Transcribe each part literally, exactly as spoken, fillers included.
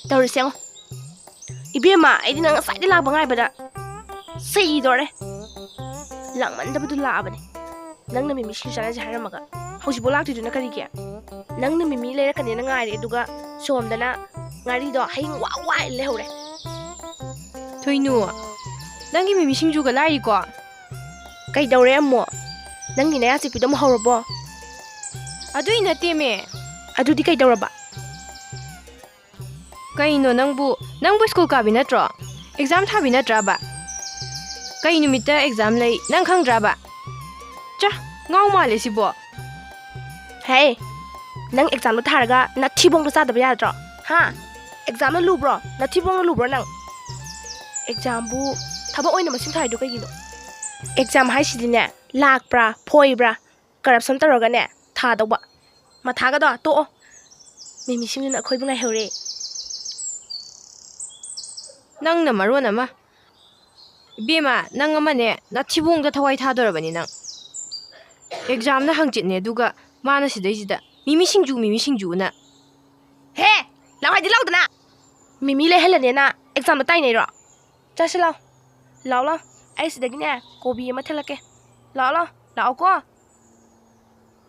ꯇꯧꯔꯤꯁꯦ ꯌꯦꯡꯉꯣ꯫ ꯏꯕꯦꯝꯃ, ꯑꯩꯗꯤ ꯅꯪ ꯉꯁꯥꯏꯗꯩ ꯂꯥꯛꯄ ꯉꯥꯏꯕꯗ ꯁꯤꯗꯣꯔꯦ꯫ ꯂꯥꯛꯃꯟꯗꯕꯗꯨ ꯂꯥꯛꯑꯕꯅꯦ꯫ ꯅꯪꯅ ꯃꯤꯃꯤ ꯁꯤꯡꯖꯨ ꯆꯥꯅꯁꯦ ꯍꯥꯏꯔꯝꯃꯒ ꯍꯧꯖꯤꯛꯐꯥꯎ ꯂꯥꯛꯇ꯭ꯔꯤꯗꯨꯅ ꯀꯔꯤꯒꯤ? ꯅꯪꯅ ꯃꯤꯃꯤ ꯂꯩꯔꯛꯀꯅꯦꯅ ꯉꯥꯏꯔꯦ, ꯑꯗꯨꯒ ꯁꯣꯝꯗꯅ ꯉꯥꯔꯤꯗꯣ ꯍꯌꯤꯡ ꯋꯥ ꯋꯥ ꯏꯜ ꯂꯩꯍꯧꯔꯦ꯫ ꯊꯣꯏꯅꯨ, ꯅꯪꯒꯤ ꯃꯤꯃꯤ ꯁꯤꯡꯖꯨꯒ ꯂꯥꯏꯔꯤꯀꯣ꯫ ꯀꯩꯗꯧꯔꯦ ꯑꯃꯨꯛ? ꯅꯪꯒꯤ ꯅꯌꯥ ꯆꯤꯛꯄꯤꯗꯣ ꯑꯃꯨꯛ ꯍꯧꯔꯕꯣ? ꯑꯗꯨꯏ ꯅꯠꯇꯦꯃꯦ꯫ ꯑꯗꯨꯗꯤ ꯀꯩꯗꯧꯔꯕ? ꯀꯩꯅꯣ ꯅꯪꯕꯨ, ꯅꯪꯕꯨ ꯁ꯭ꯀꯨꯜ ꯀꯥꯕꯤ ꯅꯠꯇ꯭ꯔꯣ? ꯑꯦꯛꯖꯥꯝ ꯊꯥꯕꯤ ꯅꯠꯇ꯭ꯔꯕ? ꯀꯩ ꯅꯨꯃꯤꯠꯇ ꯑꯦꯛꯖꯥꯝ ꯂꯩ ꯅꯪ ꯈꯪꯗ꯭ꯔꯕ? ꯆꯥ, ꯉꯥꯎ ꯃꯥꯜꯂꯦ ꯁꯤꯕꯣ꯫ ꯍꯦ, ꯅꯪ ꯑꯦꯛꯖꯥꯝꯗꯣ ꯊꯥꯔꯒ ꯅꯊꯤꯕꯣꯡꯗꯣ ꯆꯥꯗꯕ ꯌꯥꯗ꯭ꯔꯣ? ꯍꯥ? ꯑꯦꯛꯖꯥꯝꯅ ꯂꯨꯕ꯭ꯔꯣ? ꯅꯊꯤꯕꯣꯡꯅ ꯂꯨꯕ꯭ꯔꯣ ꯅꯪ? ꯑꯦꯛꯖꯥꯝꯕꯨ ꯊꯕꯛ ꯑꯣꯏꯅ ꯃꯁꯤꯡ ꯊꯥꯔꯤꯗꯣ ꯀꯩꯒꯤꯅꯣ? ꯑꯦꯛꯖꯥꯝ ꯍꯥꯏꯁꯤꯗꯤꯅꯦ, ꯂꯥꯛꯄ꯭ꯔꯥ, ꯐꯣꯏꯕ꯭ꯔꯥ, ꯀꯔꯞꯁꯟ ꯇꯧꯔꯒꯅꯦ ꯊꯥꯗꯧꯕ꯫ ꯃꯊꯥꯒꯗꯣ ꯇꯣꯛꯑꯣ꯫ ꯃꯤꯃꯤ ꯁꯤꯡꯖꯨꯅ ꯑꯩꯈꯣꯏꯕꯨ ꯉꯥꯏꯍꯧꯔꯦ꯫ ꯅꯪꯅ ꯃꯔꯣꯟ ꯑꯃ꯫ ꯏꯕꯦꯝꯃ, ꯅꯪ ꯑꯃꯅꯦ, ꯅꯊꯤꯕꯣꯡꯗ ꯊꯋꯥꯏ ꯊꯥꯗꯣꯔꯕꯅꯤ ꯅꯪ꯫ ꯑꯦꯛꯖꯥꯝꯅ ꯍꯪꯆꯤꯠꯅꯦ, ꯑꯗꯨꯒ ꯃꯥꯅ ꯁꯤꯗꯩꯁꯤꯗ ꯃꯤꯃꯤ ꯁꯤꯡꯖꯨ, ꯃꯤꯃꯤ ꯁꯤꯡꯖꯨꯅ꯫ ꯍꯦ, ꯂꯥꯎ ꯍꯥꯏꯗꯤ ꯂꯥꯎꯗꯅ꯫ ꯃꯤꯃꯤ ꯂꯩꯍꯜꯂꯅꯦꯅ ꯑꯦꯛꯖꯥꯝꯗ ꯇꯥꯏꯅꯩꯔꯣ? ꯆꯠꯁꯤ ꯂꯥꯎ꯫ ꯂꯥꯎ ꯂꯥꯎ꯫ ꯑꯩ ꯁꯤꯗꯒꯤꯅꯦ ꯀꯣꯕꯤ ꯑꯃ ꯊꯤꯜꯂꯛꯀꯦ꯫ ꯂꯥꯎ ꯂꯥꯎ꯫ ꯂꯥꯛꯑꯣꯀꯣ꯫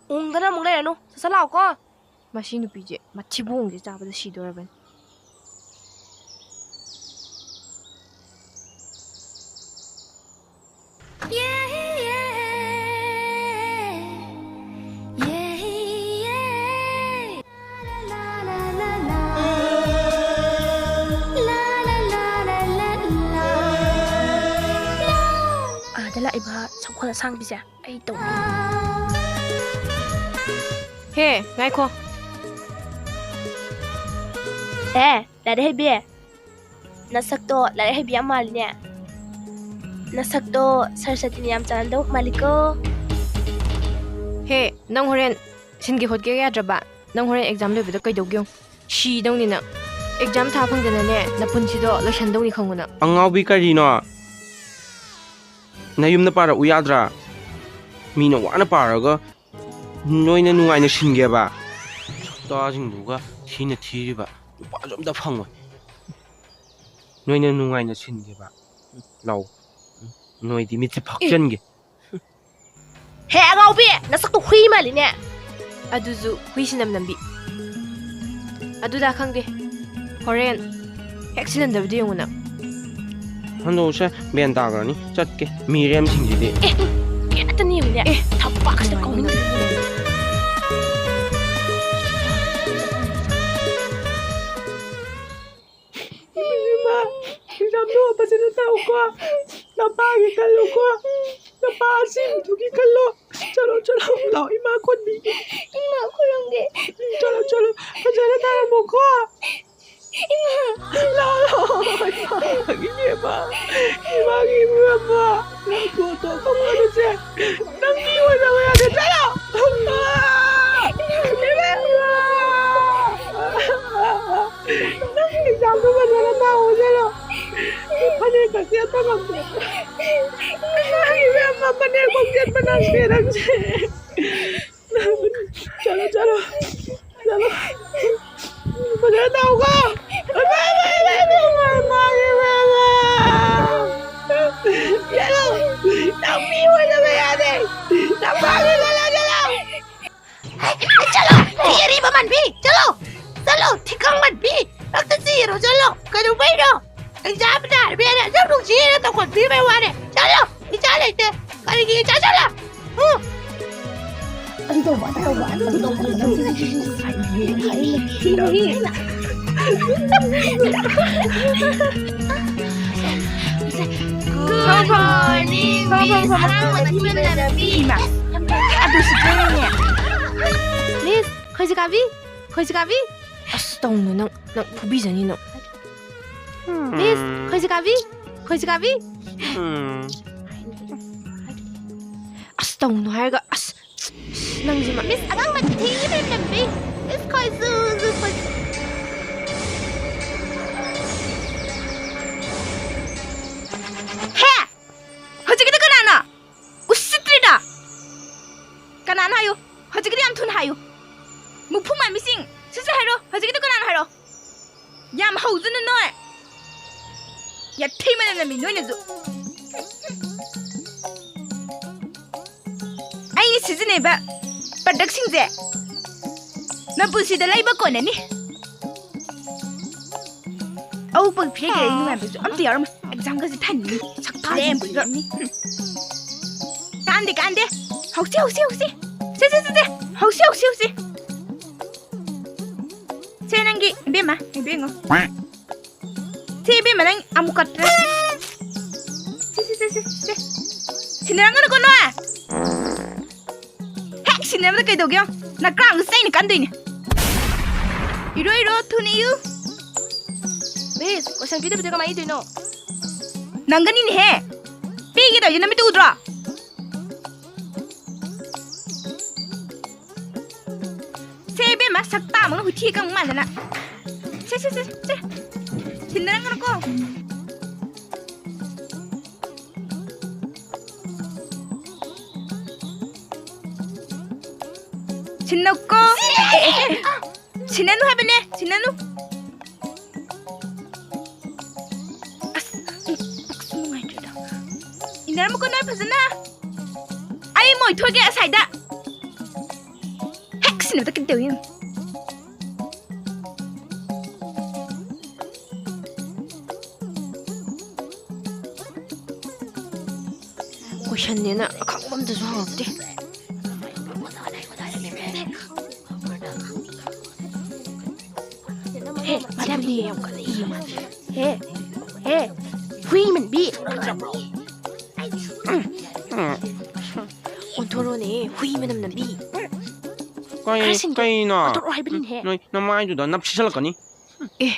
ꯎꯪꯗꯅ ꯑꯃꯨꯛ ꯂꯩꯔꯅꯨ꯫ ꯁꯠ ꯁꯠ ꯂꯥꯛꯑꯣꯀꯣ꯫ ꯃꯁꯤ ꯅꯨꯄꯤꯁꯦ ꯃꯊꯤꯕꯣꯡꯁꯦ ꯆꯥꯕꯗ ꯁꯤꯗꯣꯔꯕꯅꯤ꯫ ꯑꯥꯗ ꯂꯥꯛꯏꯕ ꯁꯝꯈꯣꯜ ꯑꯁꯥꯡꯕꯤꯁꯦ ꯑꯩ ꯇꯧꯅꯤ꯫ ꯍꯦ, ꯉꯥꯏꯈꯣ꯫ ꯑꯦ, ꯂꯥꯏꯔꯤꯛ ꯍꯩꯕꯤ꯫ ꯅꯁꯛꯇꯣ ꯂꯥꯏꯔꯤꯛ ꯍꯩꯕꯤ ꯌꯥꯝ ꯃꯥꯜꯂꯤꯅꯦ꯫ ꯅꯁꯛꯇꯣ ꯁꯔꯁꯇꯤꯅ ꯌꯥꯝ ꯆꯥꯟꯅꯗꯧ ꯃꯥꯜꯂꯤꯀꯣ꯫ ꯍꯦ, ꯅꯪ ꯍꯣꯔꯦꯟ ꯁꯤꯟꯒꯦ ꯈꯣꯠꯀꯦ ꯌꯥꯗ꯭ꯔꯕ? ꯅꯪ ꯍꯣꯔꯦꯟ ꯑꯦꯛꯖꯥꯝ ꯂꯣꯏꯕꯗ ꯀꯩꯗꯧꯒꯦ ꯌꯦꯡꯉꯨ꯫ ꯁꯤꯗꯧꯅꯤ ꯅꯪ꯫ ꯑꯦꯛꯖꯥꯝ ꯊꯥ ꯐꯪꯗꯅꯅꯦ, ꯅꯄꯨꯟꯁꯤꯗꯣ ꯂꯣꯏꯁꯟꯗꯧꯅꯤ ꯈꯪꯉꯨ ꯅꯪ꯫ ꯑꯉꯥꯎꯕꯤ ꯀꯔꯤꯅꯣ? ꯅꯌꯨꯝꯗ ꯄꯥꯔꯛꯎ ꯌꯥꯗ꯭ꯔꯥ? ꯃꯤꯅ ꯋꯥꯅ ꯄꯥꯔꯒ ꯅꯣꯏꯅ ꯅꯨꯡꯉꯥꯏꯅ ꯁꯤꯟꯒꯦꯕ? ꯁꯛꯇꯥꯁꯤꯡꯗꯨꯒ ꯊꯤꯅ ꯊꯤꯔꯤꯕ꯫ ꯅꯨꯄꯥꯁꯨ ꯑꯝꯇ ꯐꯪꯉꯣꯏ꯫ ꯅꯣꯏꯅ ꯅꯨꯡꯉꯥꯏꯅ ꯁꯤꯟꯒꯦꯕ꯫ ꯂꯥꯎ꯫ ꯅꯣꯏꯗꯤ ꯃꯤꯠꯁꯦ ꯐꯥꯛꯆꯟꯒꯦ꯫ ꯍꯦ ꯑꯉꯥꯎꯕꯤ, ꯅꯁꯛꯇꯣ ꯍꯨꯏ ꯃꯥꯜꯂꯤꯅꯦ꯫ ꯑꯗꯨꯁꯨ ꯍꯨꯏ ꯁꯤꯅꯝ ꯅꯝꯕꯤ꯫ ꯑꯗꯨꯗ ꯈꯪꯗꯦ꯫ ꯍꯣꯔꯦꯟ ꯍꯦꯛ ꯁꯤꯜꯍꯟꯗꯕꯗꯤ ꯌꯦꯡꯉꯨ ꯅꯪ꯫ ꯍꯟꯗꯣꯛꯁꯦ, ꯕꯦꯟ ꯇꯥꯈ꯭ꯔꯅꯤ꯫ ꯆꯠꯀꯦ꯫ ꯃꯤꯔꯦꯝꯁꯤꯡꯁꯤꯗꯤ꯫ ꯑꯦ, ꯀꯦꯠꯇꯅꯤ ꯌꯦꯡꯉꯨꯅꯦ꯫ ꯑꯦ, ꯊꯕꯥꯛꯁꯤꯗ ꯀꯧꯅꯤ꯫ ꯏꯃꯥ, ꯑꯦꯛꯖꯥꯝꯗꯣ ꯐꯖꯅ ꯇꯧꯀꯣ꯫ ꯅꯄꯥꯒꯤ ꯈꯜꯂꯨꯀꯣ꯫ ꯅꯄꯥ ꯑꯁꯤꯕꯗꯨꯒꯤ ꯈꯜꯂꯣ꯫ ꯆꯠꯂꯣ, ꯆꯠꯂꯣ, ꯂꯥꯛꯑꯣ, ꯏꯃꯥ ꯈꯣꯟꯕꯤꯒꯦ꯫ ꯏꯃꯥ ꯈꯨꯔꯨꯝꯒꯦ꯫ ꯎꯝ, ꯆꯠꯂꯣ, ꯆꯠꯂꯣ, ꯐꯖꯅ ꯇꯧꯔꯝꯃꯣꯀꯣ꯫ ꯏꯃꯥ꯫ ꯂꯥꯛꯑꯣ, ꯏꯃꯥ, ꯏꯕꯦꯝꯃ, ꯏꯃꯥꯒꯤ ꯏꯕꯦꯝꯃ, ꯅꯪ ꯇꯣ, ꯇꯣ, ꯇꯣ, ꯇꯣ, ꯅꯪꯒꯤ ꯑꯣꯏꯗꯕ ꯌꯥꯗꯦ, ꯆꯠꯂꯣ꯫ ꯏꯕꯦꯝꯃ꯫ ꯅꯪꯒꯤ ꯑꯦꯛꯖꯥꯝꯗꯣ ꯐꯖꯅ ꯊꯥꯍꯧꯁꯤꯔꯣ? ꯐꯅꯦꯛꯀ ꯁꯦꯠꯄ ꯉꯝꯗꯦ꯫ ꯏꯃꯥꯒꯤ ꯃꯌꯥꯝ ꯐꯅꯦꯛ ꯐꯥꯎ ꯁꯦꯠꯄ ꯅꯪꯗꯦ ꯅꯪꯁꯦ꯫ ꯆꯠꯂꯣ, ꯆꯠꯂꯣ, ꯆꯠꯂꯣ꯫ ꯐꯖꯅ ꯊꯥꯍꯧꯀꯣ꯫ ꯏꯃꯥꯒꯤ ꯃꯌꯥꯝ꯫ ꯆꯠꯂꯣ꯫ ꯅꯪ ꯃꯤ ꯑꯣꯏꯗꯕ ꯌꯥꯗꯦ꯫ ꯅꯪ ꯐꯥꯒꯦ ꯈꯜꯂꯣ, ꯆꯠꯂꯣ꯫ ꯆꯠꯂꯣ, ꯊꯤ ꯑꯔꯤꯕ ꯃꯥꯟꯕꯤ! ꯆꯠꯂꯣ! ꯆꯠꯂꯣ, ꯊꯤꯀꯪ ꯃꯥꯟꯕꯤ! ꯔꯛꯇ ꯆꯦꯔꯣ, ꯆꯠꯂꯣ! ꯀꯩꯗꯧꯕꯩꯅꯣ? ꯑꯦꯛꯖꯥꯝ ꯊꯥꯔꯕꯤ ꯍꯥꯏꯅ ꯑꯗꯨꯝ ꯅꯨꯡꯁꯤꯅ ꯇꯧꯈꯠꯄꯤꯕꯩ ꯋꯥꯅꯦ꯫ ꯆꯠꯂꯣ! ꯏꯆꯥ ꯂꯩꯇꯦ꯫ ꯀꯔꯤꯒꯤ ꯏꯆꯥ? ꯆꯠꯂꯣ! ꯍꯨ! ꯑꯗꯨ ꯇꯧꯕ, ꯑꯗꯨ ꯇꯧꯕ, ꯑꯗꯨ ꯇꯧꯕ, ꯑꯗꯨ ꯇꯧꯕ꯫ Good morning, Miss ꯑꯉꯥꯡ ꯃꯊꯤ ꯃꯅꯝꯕꯤ꯫ ꯏꯃꯥ, ꯑꯗꯨꯁꯨ ꯈꯪꯉꯤꯅꯦ꯫ Miss, ꯈꯣꯏꯖꯤꯀꯥꯕꯤ, ꯈꯣꯏꯖꯤꯀꯥꯕꯤ꯫ ꯑꯁ, ꯇꯧꯅꯨ ꯅꯪ, ꯅꯪ ꯐꯨꯕꯤꯖꯅꯤ ꯅꯪ꯫ Miss, ꯈꯣꯏꯖꯤꯀꯥꯕꯤ, ꯈꯣꯏꯖꯤꯀꯥꯕꯤ꯫ ꯑꯁ, ꯇꯧꯅꯨ ꯍꯥꯏꯔꯒ, ꯑꯁ, ꯑꯁ, ꯅꯪꯁꯤꯃ꯫ Miss ꯑꯉꯥꯡ ꯃꯊꯤ ꯃꯅꯝꯕꯤ꯫ Miss ꯈꯣꯏꯖꯨ, zoo, ꯈꯣꯏꯖꯨ꯫ ꯍꯦ! ꯍꯧꯖꯤꯛꯀꯤꯗꯣ ꯀꯅꯥꯅꯣ? ꯎꯁꯤꯠꯇ꯭ꯔꯤꯗ! ꯀꯅꯥꯅꯣ ꯍꯥꯏꯌꯨ꯫ ꯍꯧꯖꯤꯛꯀꯤꯗꯣ ꯌꯥꯝ ꯊꯨꯅ ꯍꯥꯏꯌꯨ꯫ ꯃꯨꯛꯐꯨ ꯃꯥꯟꯕꯤꯁꯤꯡ, ꯁꯠ ꯁꯠ ꯍꯥꯏꯔꯣ꯫ ꯍꯧꯖꯤꯛꯀꯤꯗꯣ ꯀꯅꯥꯅꯣ ꯍꯥꯏꯔꯣ꯫ ꯌꯥꯝ ꯍꯧꯖꯅꯨ ꯅꯣꯏ꯫ ꯌꯥꯊꯤ ꯃꯅꯝ ꯅꯝꯃꯤ ꯅꯣꯏꯅꯁꯨ꯫ ꯑꯩꯅ ꯁꯤꯖꯤꯟꯅꯩꯕ productꯁꯤꯡꯁꯦ ꯅꯄꯨꯟꯁꯤꯗ ꯂꯩꯕ ꯀꯣꯟꯅꯅꯤ꯫ ꯑꯎ ꯄꯛ ꯐꯤꯔꯦ ꯀꯩ ꯅꯨꯡꯉꯥꯏꯕꯁꯨ ꯑꯝꯇ ꯌꯥꯎꯔꯝꯃꯣꯏ꯫ Examꯒꯁꯦ ꯊꯥꯅꯤꯡꯉꯤ꯫ ꯁꯛꯇꯥꯁꯤꯡꯁꯤꯒ꯫ ꯀꯥꯟꯗꯦ, ꯀꯥꯟꯗꯦ꯫ ꯍꯧꯁꯤ, ꯍꯧꯁꯤ, ꯍꯧꯁꯤ꯫ ꯁꯦ, ꯁꯦ, ꯁꯦ, ꯁꯦ꯫ ꯍꯧꯁꯤ, ꯍꯧꯁꯤ, ꯍꯧꯁꯤ꯫ ꯁꯦ, ꯅꯪꯒꯤ, ꯏꯕꯦꯝꯃ, ꯏꯕꯦꯝꯉꯣ꯫ ꯁꯦ, ꯏꯕꯦꯝꯃ, ꯅꯪ ꯑꯃꯨꯛ ꯀꯠꯇ꯭ꯔꯦ꯫ ꯁꯦ, ꯁꯦ, ꯁꯦ, ꯁꯦ, ꯁꯦ꯫ ꯁꯤꯟꯅꯔꯝꯒꯅꯨꯀꯣ ꯅꯣꯏ꯫ ꯍꯦꯛ ꯁꯤꯟꯅꯕꯗ ꯀꯩꯗꯧꯒꯦ ꯌꯦꯡꯉꯣ꯫ ꯅꯀ꯭ꯔꯥꯡꯗꯣ ꯆꯩꯅ ꯀꯟꯗꯣꯏꯅꯦ꯫ ꯏꯔꯣ, ꯏꯔꯣ, ꯊꯨꯅ ꯏꯌꯨ꯫ Miss, question ꯄꯤꯗꯕꯤꯗ ꯀꯃꯥꯏꯅ ꯏꯗꯣꯏꯅꯣ? ꯅꯪꯒꯅꯤꯅꯦꯍꯦ꯫ ꯄꯤꯒꯦ ꯇꯧꯔꯤꯁꯦ ꯅꯃꯤꯠꯇꯨ ꯎꯗ꯭ꯔꯣ? ꯁꯦ ꯏꯕꯦꯝꯃ, ꯁꯛ ꯇꯥꯃꯒ ꯍꯨꯏꯊꯤ ꯑꯀꯪꯕ ꯃꯥꯟꯗꯅ꯫ ꯁꯦ, ꯁꯦ, ꯁꯦ, ꯁꯦ꯫ ꯁꯤꯟꯅꯔꯝꯒꯅꯨꯀꯣ꯫ ꯁꯤꯟꯅꯧꯀꯣ꯫ ꯑꯦ, ꯑꯦ, ꯑꯦ꯫ ꯁꯤꯟꯅꯅꯨ ꯍꯥꯏꯕꯅꯦ, ꯁꯤꯟꯅꯅꯨ꯫ ꯑꯁ, ꯎꯝ, ꯄꯨꯛꯁꯨ ꯅꯨꯡꯉꯥꯏꯇ꯭ꯔꯦꯗ꯫ ꯏꯟꯅꯔꯝꯃꯨꯀꯣ ꯅꯣꯏ ꯐꯖꯅ꯫ ꯑꯩ ꯃꯣꯏ ꯊꯣꯛꯑꯒꯦ ꯑꯁꯥꯏꯗ꯫ ꯍꯦꯛ ꯁꯤꯟꯅꯕꯗ ꯀꯩꯗꯧ ꯌꯦꯡꯉꯨ꯫ Questionꯅꯦꯅ ꯑꯈꯪꯕ ꯑꯝꯇꯁꯨ ꯍꯪꯉꯛꯇꯦ꯫ ꯍꯦ, ꯃꯗꯥꯝꯅꯦ ꯌꯥꯝ ꯀꯟꯅ ꯏꯌꯦ ꯃꯥꯗꯤ꯫ ꯍꯦ, ꯍꯦ, ꯍꯨꯏ ꯃꯟꯕꯤ꯫ ꯑꯣꯟꯊꯣꯔꯛꯑꯣꯅꯦ, ꯍꯨꯏ ꯃꯅꯝ ꯅꯝꯕꯤ꯫ ꯀꯩ-, ꯈꯔ ꯁꯤꯟꯒꯦ꯫ ꯀꯩꯅꯣ? ꯑꯣꯟꯊꯣꯔꯛꯑꯣ ꯍꯥꯏꯕꯅꯤꯅꯦꯍꯦ꯫ ꯅꯣꯏ ꯅꯃꯥꯏꯗꯨꯗ ꯅꯞꯁꯤꯜꯂꯛꯀꯅꯤ꯫ ꯑꯦ,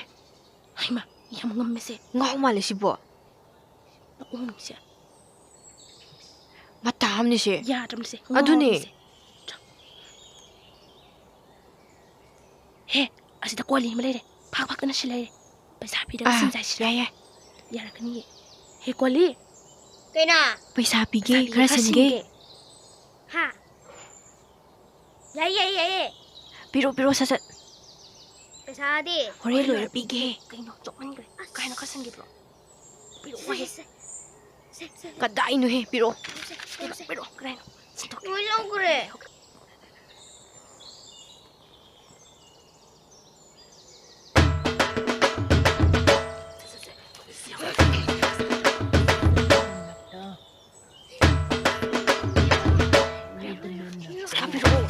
ꯍꯩꯃꯥ, ꯌꯥꯝ ꯉꯝꯃꯦꯁꯦ꯫ ꯉꯥꯎ ꯃꯥꯜꯂꯦ ꯁꯤꯕꯣ꯫ ꯃꯑꯣꯡꯁꯦ꯫ ꯃꯇꯥ ꯑꯃꯅꯤꯁꯦ꯫ ꯌꯥꯗ꯭ꯔꯕꯅꯤꯁꯦ꯫ ꯑꯗꯨꯅꯦ꯫ ꯉꯥꯎꯔꯕꯅꯤꯁꯦ꯫ ꯍꯦ, ꯑꯁꯤꯗ ꯀꯣꯂꯤ ꯑꯃ ꯂꯩꯔꯦ꯫ ꯐꯥꯛ ꯐꯥꯛꯇꯅ ꯁꯤ ꯂꯩꯔꯦ꯫ ꯄꯩꯁꯥ ꯄꯤꯔꯒ ꯑꯥ, ꯁꯤꯟꯖꯥꯏꯁꯤꯔꯥ? ꯌꯥꯏ, ꯌꯥꯏ꯫ ꯌꯥꯔꯛꯀꯅꯤꯌꯦ꯫ ꯍꯦ ꯀꯣꯂꯤ꯫ ꯀꯩꯅꯣ? ꯄꯩꯁꯥ ꯄꯤꯒꯦ, ꯄꯩꯁꯥ ꯄꯤꯒꯦ, ꯈꯔ ꯈꯔ ꯁꯤꯟꯒꯦ꯫ ꯁꯤꯟꯒꯦ꯫ ꯍꯥ? ꯌꯥꯏ, ꯌꯥꯏ, ꯌꯥꯏꯌꯦ꯫ ꯄꯤꯔꯣ, ꯄꯤꯔꯣ, ꯁꯠ ꯁꯠ꯫ ꯄꯩꯁꯥꯗꯤ? ꯍꯣꯔꯦꯟ ꯂꯣꯏꯔ ꯄꯤꯒꯦ꯫ ꯀꯩꯅꯣ, ꯆꯣꯞꯃꯟꯈ꯭ꯔꯦ꯫ ꯑꯁ꯫ ꯀꯥꯏꯅ ꯈꯔ ꯁꯟꯈꯤꯕ꯭ꯔꯣ? ꯄꯤꯔꯛꯑꯣ ꯍꯦ꯫ ꯁꯦ, ꯁꯦ, ꯁꯦ, ꯁꯦ꯫ ꯀꯗꯥꯏꯅꯣꯍꯦ? ꯄꯤꯔꯛꯑꯣ꯫ ꯁꯦ, ꯁꯦ, ꯁꯦ, ꯁꯦ꯫ ꯄꯤꯔꯛꯑꯣ, ꯀꯗꯥꯏꯅꯣ? ꯁꯤꯟꯗꯣꯛꯀꯦ꯫ ꯂꯣꯏ ꯂꯧꯈ꯭ꯔꯦ꯫ ꯄꯩꯁꯥ ꯄꯤꯔꯛꯑꯣ꯫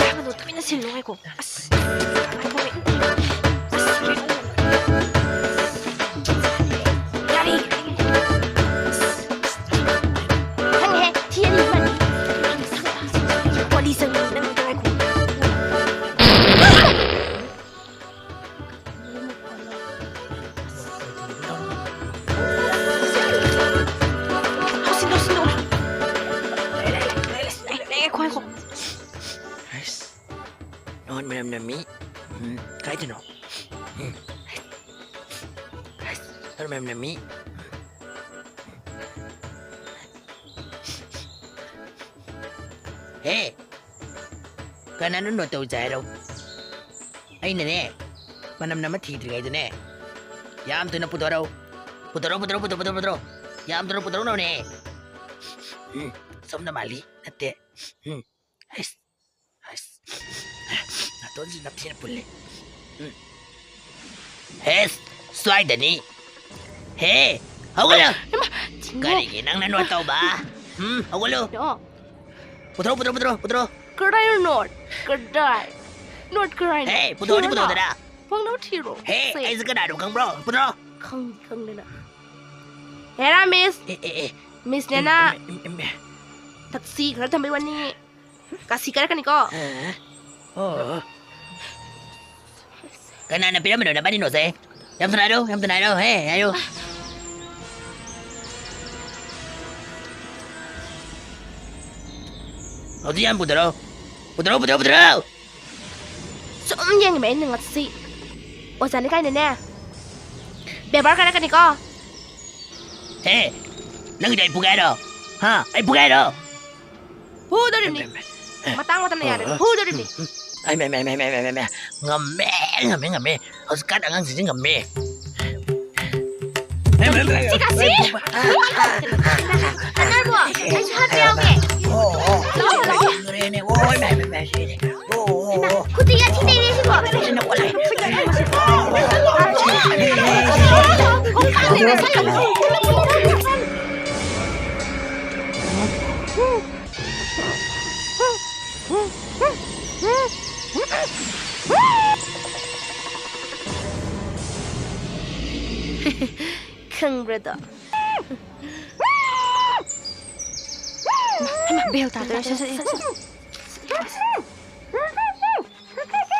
ꯂꯥꯡꯒꯅꯨ, ꯇꯨꯃꯤꯟꯅ ꯁꯤꯜꯂꯨ ꯉꯥꯏꯈꯣ꯫ ꯑꯁ, ꯉꯥꯏꯈꯣꯃꯤ꯫ ꯑꯁ, ꯌꯥꯔꯦ꯫ ꯈꯪꯉꯦꯍꯦ, ꯊꯤ ꯑꯅꯤ ꯑꯃꯅꯤ꯫ ꯋꯥꯔꯤ ꯆꯪꯉꯤ, ꯅꯪ ꯉꯥꯏꯈꯣ꯫ ꯂꯧꯁꯤꯟ, ꯂꯧꯁꯤꯟ, ꯂꯧꯁꯤꯟ꯫ ꯂꯩꯔꯦ, ꯂꯩꯔꯦ, ꯂꯩꯔꯦ, ꯂꯩꯔꯦ, ꯉꯥꯏꯈꯣ, ꯉꯥꯏꯈꯣ꯫ ꯍꯩꯁ, ꯅꯣꯠ ꯃꯅꯝ ꯅꯝꯃꯤ꯫ ꯎꯝ, ꯀꯥꯏꯗꯅꯣ? ꯎꯝ꯫ ꯍꯩꯁ, ꯅꯣꯠ ꯃꯅꯝ ꯅꯝꯃꯤ꯫ ꯍꯦ, ꯀꯅꯥꯅꯣ ꯅꯣꯠ ꯇꯧꯖꯦ ꯍꯥꯏꯔꯣ? ꯑꯩꯅꯅꯦ, ꯃꯅꯝ ꯅꯝꯃ ꯊꯤꯗ꯭ꯔꯤꯉꯩꯗꯅꯦ, ꯌꯥꯝ ꯊꯨꯅ ꯄꯨꯊꯣꯔꯛꯎ꯫ ꯄꯨꯊꯣꯔꯛꯎ, ꯄꯨꯊꯣꯔꯛꯎ, ꯄꯨꯊꯣꯔꯛꯎ, ꯄꯨꯊꯣꯔꯛꯎ, ꯄꯨꯊꯣꯔꯛꯎ꯫ ꯌꯥꯝ ꯊꯨꯅ ꯄꯨꯊꯣꯔꯛꯎꯅꯦ꯫ ꯎꯝ, ꯁꯣꯝꯗ ꯃꯥꯜꯂꯤ꯫ ꯅꯠꯇꯦ꯫ ꯎꯝ, ꯍꯩꯁ, ꯍꯩꯁ꯫ ꯅꯥꯇꯣꯟꯁꯤ ꯅꯞꯊꯤꯅ ꯄꯨꯜꯂꯦ꯫ ꯎꯝ꯫ ꯍꯦꯁ, ꯁ꯭ꯋꯥꯏꯗꯅꯤ꯫ ꯍꯦ, ꯍꯧꯒꯠꯂꯣ꯫ ꯏꯃꯥ, ꯆꯤꯡꯉꯣ꯫ ꯀꯔꯤꯒꯤ ꯅꯪꯅ ꯅꯣꯠ ꯇꯧꯕ? ꯎꯝ, ꯍꯧꯒꯠꯂꯣ꯫ ꯌꯣ꯫ ꯄꯨꯊꯣꯔꯛꯑꯣ, ꯄꯨꯊꯣꯔꯛꯑꯣ, ꯄꯨꯊꯣꯔꯛꯑꯣ, ꯄꯨꯊꯣꯔꯛꯑꯣ꯫ ꯀꯗꯥꯏꯅꯣ ꯅꯣꯠ? ꯀꯗꯥꯏ? ꯅꯣꯠ ꯀꯗꯥꯏꯅꯣ? ꯍꯦ, ꯄꯨꯊꯣꯔꯛꯑꯣꯅꯤ, ꯊꯤꯔꯣ ꯅꯪ꯫ ꯄꯨꯊꯣꯔꯛꯑꯣꯗꯅ꯫ ꯐꯪꯅꯕ ꯊꯤꯔꯣ꯫ ꯍꯦ, ꯁꯦ꯫ ꯑꯩꯁꯦ ꯀꯅꯥꯅꯣ ꯈꯪꯕ꯭ꯔꯣ? ꯄꯨꯊꯣꯔꯛꯑꯣ꯫ ꯈꯪ-, ꯈꯪꯗꯅ꯫ ꯍꯦꯔꯥ, ꯃꯤꯁ꯫ ꯑꯦ, ꯑꯦ, ꯑꯦ꯫ ꯃꯤꯁ ꯅꯦꯅꯥ꯫ ꯑꯦ, ꯑꯦ, ꯑꯦ, ꯑꯦ꯫ ꯊꯛꯁꯤ ꯈꯔ ꯊꯝꯕꯩ ꯋꯥꯅꯤ꯫ ꯀꯥꯁꯤ ꯀꯥꯔꯛꯀꯅꯤꯀꯣ꯫ ꯑꯦ? ꯑꯣ꯫ ꯀꯅꯥꯅ ꯄꯤꯔꯝꯕꯅꯣ ꯅꯕꯥꯅꯤ ꯅꯣꯠꯁꯦ? ꯌꯥꯝ ꯊꯨꯅ ꯍꯥꯏꯔꯣ, ꯌꯥꯝ ꯊꯨꯅ ꯍꯥꯏꯔꯣ, ꯍꯦ, ꯍꯥꯏꯔꯣ꯫ ꯍꯧꯖꯤꯛ ꯌꯥꯝ ꯄꯨꯊꯔꯣ꯫ ꯄꯨꯊꯔꯣ, ꯄꯨꯊꯔꯣ, ꯄꯨꯊꯔꯣ! ꯁꯨꯝ ꯌꯦꯡꯉꯤꯕ ꯑꯩꯅ ꯉꯁꯤ꯫ ꯑꯣꯖꯥꯅꯤ ꯀꯥꯏꯅꯅꯦ꯫ ꯕꯦꯕꯥꯔ ꯀꯥꯔꯛꯀꯅꯤꯀꯣ꯫ ꯍꯦ, ꯅꯪꯒꯤꯗꯤ ꯑꯩ ꯄꯨꯒꯦ ꯍꯥꯏꯔꯣ? ꯍꯥ? ꯑꯩ ꯄꯨꯒꯦ ꯍꯥꯏꯔꯣ? ꯐꯨꯗꯣꯔꯤꯕꯅꯤ꯫ ꯃꯇꯥꯡ ꯃꯇꯝꯅ ꯌꯥꯗ꯭ꯔꯗꯤ ꯐꯨꯗꯣꯔꯤꯕꯅꯤ꯫ ꯑꯩ ꯃꯦ, ꯃꯦ, ꯃꯦ꯫ ꯉꯝꯃꯦ, ꯉꯝꯃꯦ, ꯉꯝꯃꯦ꯫ ꯍꯧꯖꯤꯛꯀꯥꯟ ꯑꯉꯥꯡꯁꯤꯡꯁꯤ ꯉꯝꯃꯦ꯫ ꯃꯦ, ꯃꯦ, ꯃꯦ꯫ ꯆꯦ ꯀꯥꯁꯤ! ꯑꯅꯥꯏꯕꯣ, ꯑꯩꯁꯨ ꯍꯥꯠꯄ ꯌꯥꯎꯒꯦ꯫ ꯑꯣ, ꯑꯣ꯫ ꯂꯥꯛꯑꯣ, ꯂꯥꯛꯑꯣ꯫ ꯂꯣꯏꯔꯦꯅꯦ꯫ ꯑꯣ, ꯃꯦ, ꯃꯦ, ꯃꯦ, ꯁꯤꯔꯦ꯫ ꯑꯣ, ꯑꯣ, ꯍꯩꯃꯥ, ꯑꯣ꯫ ꯈꯨꯠꯇ ꯌꯥꯊꯤ ꯇꯩꯔꯦ ꯁꯤꯕꯣ꯫ ꯁꯤꯅ ꯑꯣꯜꯂꯦ꯫ ꯈꯪꯕ꯭ꯔꯥꯗꯣ? ꯍꯩꯃꯥ, ꯕꯦꯜ ꯇꯥꯗꯣꯔꯦ꯫ ꯁꯠ, ꯁꯠ, ꯁꯠ, ꯁꯠ꯫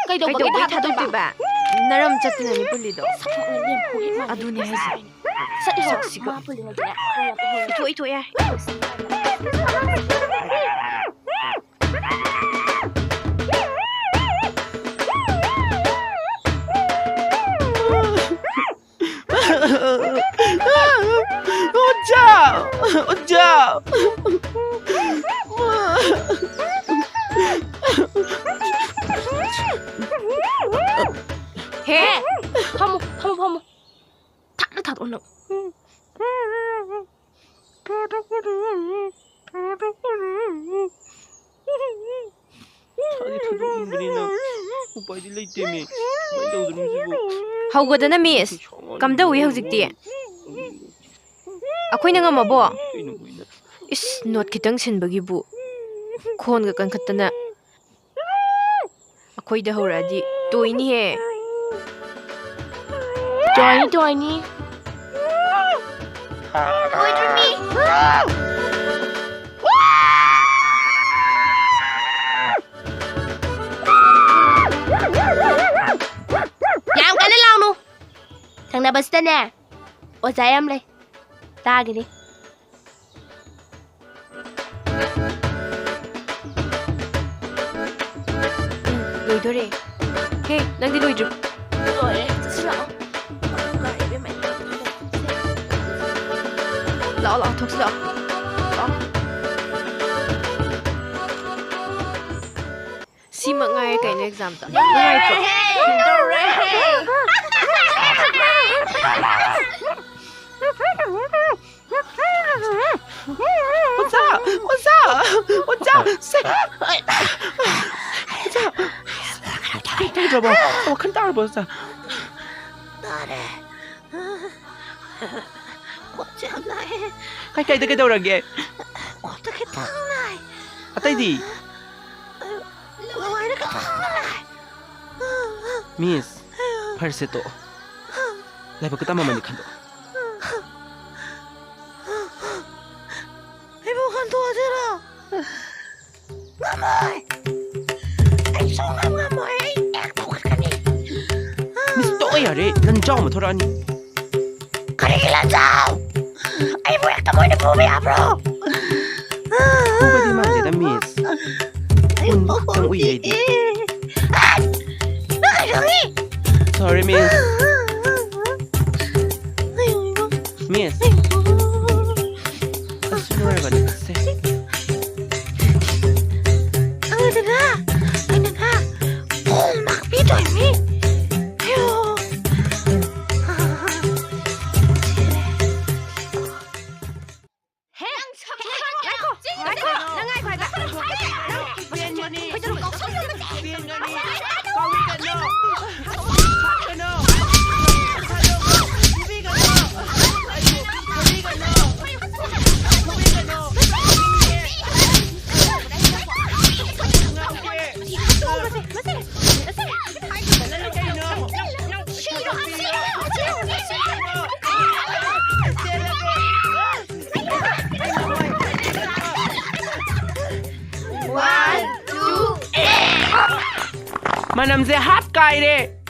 ꯀꯩꯗꯧꯕꯒꯤ ꯀꯩꯗꯧꯕꯒꯤ ꯊꯥꯗꯣꯛꯇꯣꯏꯕ? ꯊꯥꯗꯣꯛꯇꯣꯏꯕ? ꯅꯔꯝ ꯆꯠꯇꯅꯅꯦ ꯄꯨꯜꯂꯤꯗꯣ꯫ ꯁꯛꯊꯣꯛꯅ ꯂꯦꯝꯐꯨ ꯍꯦꯛ ꯃꯥꯟꯕꯤ꯫ ꯑꯗꯨꯅꯦ ꯍꯥꯏꯁꯦ꯫ ꯁꯛꯏꯁꯦ ꯁꯛꯁꯤꯒ꯫ ꯃꯥ ꯄꯨꯜꯂꯤꯉꯩꯗꯅꯦ ꯈꯔ ꯌꯥꯝ ꯄꯨꯜꯍꯧꯔꯣ꯫ ꯏꯊꯣꯛ, ꯏꯊꯣꯛ ꯌꯥꯏ꯫ ꯑꯣꯖꯥ! ꯑꯣꯖꯥ! ꯍꯦ! ꯐꯝꯃꯨ, ꯐꯝꯃꯨ, ꯐꯝꯃꯨ꯫ ꯊꯥꯗ ꯊꯥꯗꯣꯛꯑꯣ ꯅꯪ꯫ ꯊꯥꯗꯤ ꯊꯥꯗꯣꯛꯅꯤꯡꯕꯅꯤꯅ ꯎꯄꯥꯏꯗꯤ ꯂꯩꯇꯦꯃꯤ꯫ ꯀꯃꯥꯏ ꯇꯧꯗꯣꯏꯅꯣ ꯁꯤꯕꯨ? ꯍꯧꯒꯗꯅ, ꯃꯤꯁ꯫ ꯀꯝꯗꯧꯏ ꯍꯧꯖꯤꯛꯇꯤ? ꯑꯩꯈꯣꯏꯅ ꯉꯝꯃꯕꯣ? ꯀꯩꯅꯣ ꯃꯣꯏꯅ? ꯏꯁ, ꯅꯣꯠ ꯈꯤꯇꯪ ꯁꯤꯟꯕꯒꯤꯕꯨ ꯈꯣꯟꯒ ꯀꯟꯈꯠꯇꯅ꯫ ꯑꯩꯈꯣꯏꯗ ꯍꯧꯔꯛꯑꯗꯤ ꯇꯣꯏꯅꯤꯍꯦ꯫ Twenty, twenty. ꯂꯣꯏꯗ꯭ꯔꯤꯃꯤ꯫ ꯌꯥꯝ ꯀꯟꯅ ꯂꯥꯎꯅꯨ꯫ ꯊꯪꯅꯕꯁꯤꯗꯅꯦ, ꯑꯣꯖꯥ ꯌꯥꯝ ꯂꯩ꯫ ꯇꯥꯒꯤꯅꯤ꯫ ꯎꯝ, ꯂꯣꯏꯗꯣꯔꯦ꯫ ꯍꯦ, ꯅꯪꯗꯤ ꯂꯣꯏꯗ꯭ꯔꯤꯕ? ꯂꯣꯏꯔꯦ, ꯆꯠꯁꯤ ꯂꯥꯛꯑꯣ꯫ ꯂꯥꯛꯑꯣ, ꯂꯥꯛꯑꯣ, ꯊꯣꯛꯁꯤ ꯂꯥꯛꯑꯣ꯫ ꯂꯥꯛꯑꯣ꯫ ꯁꯤꯃꯛ ꯉꯥꯏꯔꯦ ꯀꯩꯅꯣ ꯑꯦꯛꯖꯥꯝꯗꯣ? ꯅꯨꯡꯉꯥꯏꯇ꯭ꯔꯣ? ꯇꯧꯔꯦ꯫ ꯑꯣꯖꯥ! ꯑꯣꯖꯥ! ꯑꯣꯖꯥ! ꯁꯦ! ꯑꯣꯖꯥ! ꯀꯩ ꯇꯧꯗ꯭ꯔꯕꯣ? ꯋꯥꯈꯜ ꯇꯥꯔꯕꯣ, ꯑꯣꯖꯥ? ꯇꯥꯔꯦ꯫ ꯈ꯭ꯋꯥꯡꯁꯦ ꯌꯥꯝ ꯅꯥꯏꯌꯦ꯫ ꯀꯥꯏ ꯀꯥꯏꯗ ꯀꯩꯗꯧꯔꯒꯦ? ꯈ꯭ꯋꯥꯡꯗ ꯈꯤꯇꯪ ꯅꯥꯏ꯫ ꯑꯇꯩꯗꯤ? ꯂꯋꯥꯏꯗ ꯈꯤꯇꯪ ꯅꯥꯏ꯫ ꯃꯤꯁ, ꯐꯔꯁꯦ ꯇꯣꯛꯑꯣ꯫ ꯂꯥꯏꯕꯛꯀ ꯇꯝꯃꯝꯃꯗꯤ ꯈꯟꯗꯣꯛꯑꯣ꯫ ꯑꯩꯕꯨ ꯈꯟꯗꯣꯛꯑꯁꯤꯔꯣ? ꯉꯝꯃꯣꯏ! ꯑꯩ ꯁꯨꯡꯉꯝ ꯉꯝꯃꯣꯏ! ꯑꯩ ꯍꯦꯛ ꯐꯨꯒꯠꯀꯅꯤ! ꯃꯤꯁ, ꯇꯣꯛꯑꯣ ꯌꯥꯔꯦ! ꯂꯟꯖꯥꯎ ꯑꯃ ꯊꯣꯔꯛꯑꯅꯤ꯫ ꯀꯔꯤꯒꯤ ꯂꯟꯖꯥꯎ? ꯑꯩꯕꯨ ꯍꯦꯛꯇ ꯃꯣꯏꯅ ꯐꯨꯕ ꯌꯥꯕ꯭ꯔꯣ? ꯐꯨꯕꯗꯤ ꯃꯥꯟꯗꯦꯗ, ꯃꯤꯁ꯫ ꯑꯩ ꯎꯟ ꯈꯛꯇꯪ ꯎꯏ ꯑꯩꯗꯤ꯫ ꯑꯦ! ꯅꯪ ꯀꯩ ꯈꯪꯉꯤ? Sorry, ꯃꯤꯁ꯫ ꯃꯤꯁ꯫ ꯑꯁ, ꯂꯣꯏꯔꯕꯅꯦ꯫ ꯁꯦ꯫ ꯑꯩꯅꯅꯦ, ꯑꯩꯅꯅꯦ, ꯐꯨꯜ ꯃꯥꯔꯛ ꯄꯤꯗꯣꯏꯅꯤ꯫ ꯑꯌꯣ꯫ ꯍꯦ, ꯉꯥꯏꯈꯣ, ꯉꯥꯏꯈꯣ, ꯅꯪ ꯉꯥꯏꯈꯣ ꯍꯥꯏꯕ꯫ ꯅꯪ ꯈꯣꯏꯗꯔꯨ ꯀꯥꯎꯁꯜꯂꯒ One, two, three. ꯃꯅꯝꯁꯦ ꯍꯥꯠ ꯀꯥꯏꯔꯦ꯫